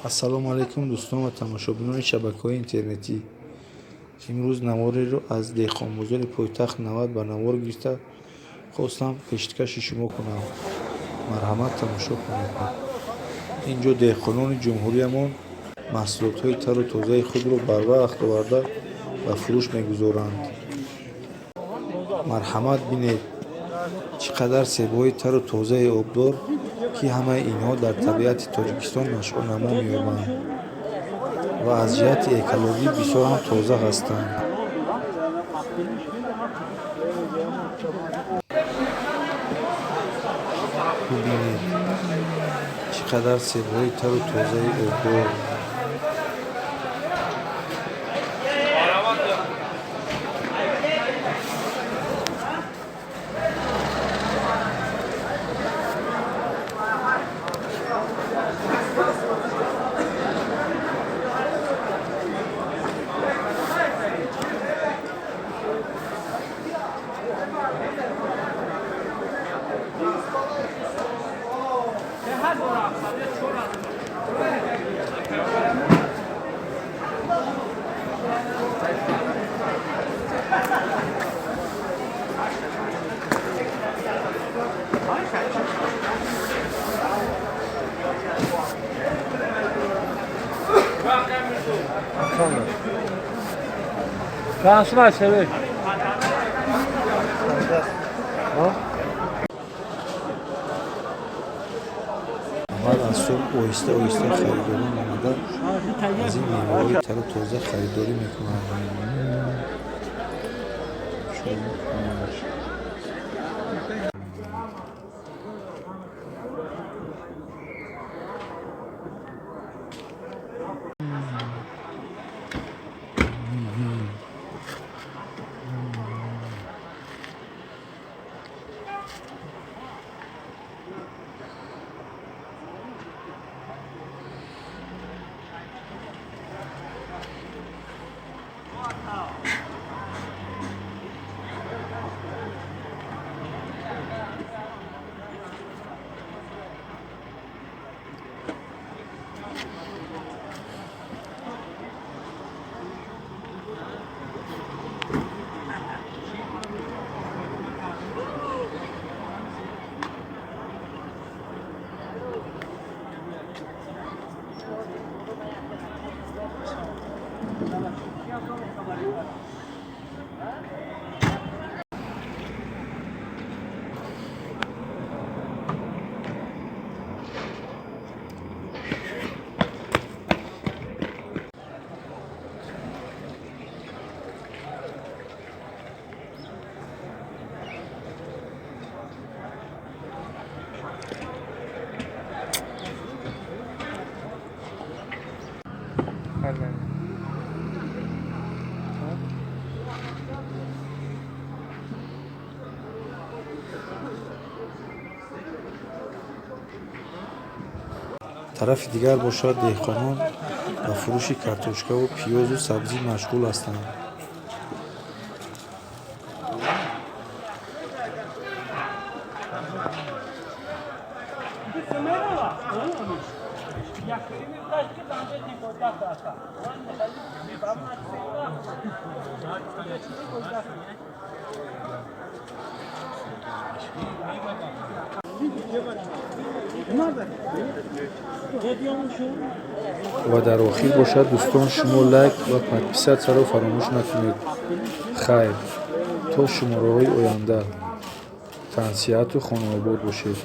Ассалому алайкум, дӯстон ва тамошобинони шабакаҳои интернетӣ. Имрӯз навореро аз деҳқонбозори пойтахт 90 ба навор гирифта хостам пешкаши шумо кунам. Марҳамат, тамошо кунед. Ин ҷо деҳқонони ҷумҳуриямон маҳсулотҳои тару тозаи худро барвақт оварда ба фурӯш мегузоранд. Марҳамат, бинед, чӣ қадар себҳои тару тозаи обдор, ки ҳамаи инҳо дар табиати Тоҷикистон нашъунамо меёбанд ва аз ҷиҳати экологӣ бисёр ҳам тоза ҳастанд. Бубинед, чӣ қадар себҳои тару тозаи обдор. Şansına çevir. Аввал аз субҳ оҳиста оҳиста харидорон омада, аз ин меваҳои тару тоза харидорӣ мекунанд. Тарафи дигар бошад, деҳқонон ба фурӯши картошкаву пиёзу сабзӣ машғул ҳастанд. Ва дар охир бошад, дӯстон, шумо лайк ва подписатсияро фаромӯш накунед. Хайр, то шумораҳои оянда. Тансиҳату хонаобод бошед.